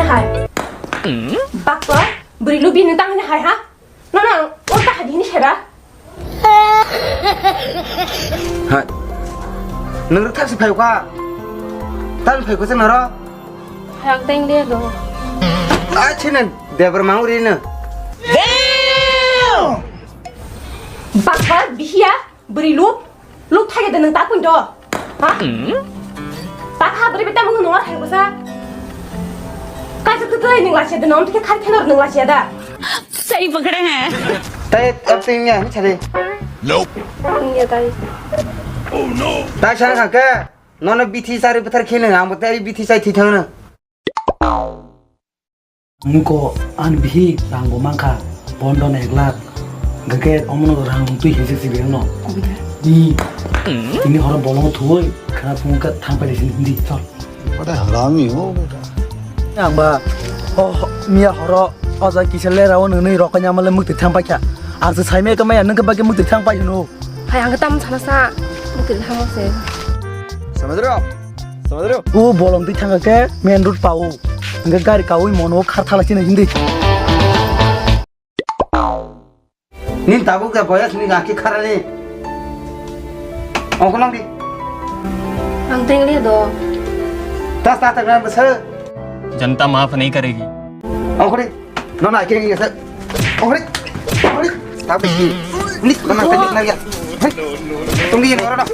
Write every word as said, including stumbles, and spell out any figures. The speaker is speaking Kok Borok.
Hai. Bakla, bwrwi lubi nung tang hini hai ha? Nono ang ulta hadi hini sera. Hai. Nung rwkha si phaikha. Tan phaikha se noro. Hai ang teng de do. Ah, chinen. Debra mau rino. Bakla, bihiya. Bwrwi luk, luk thai de nung ta pun do. Ha? Ta kha bwrwi beta mung nung thai bwsa. Kai tu tu nung la sia de nom thik khai thenor nung la sia da. Sai pakde hain. Tai ab ting ya, ni chale. Nope. Nung ya tai. Tai sa kha ke. Nono bithi sari pathar khene ang bo tai bithi sai thi thang na. Niko an bihi rang bo mankha, bondo na ek lakh. Gake omono rang twi hisi si beng no. Ni, ini horo bolong thui, khana phung ka thang pai sini hindi, chol. What a harami ho beta. Ang ba, oh, miya horo, oja kisa le rawo nini rokanya male mukti thang pai kha. Ang se sai me ka maya nung ka ba ke mukti thang pai no. Hai ang tam sana sa, mukti thang se. Samadro. O bolong twi thangkha khe main road pao. Hingkhe gari kaui mono khar thala chini hindi. Nin tabuk da boyas ni gaki kharani. Ongko nang di. Ang teng le do. Tas ta ta gran basa. जनता माफ नहीं करेगी। Ongko di. Nona kiri kiri sa. Ongko di. Ongko di. Tabuk di. Ni nona kiri kiri ya. Tunggu ini orang dah.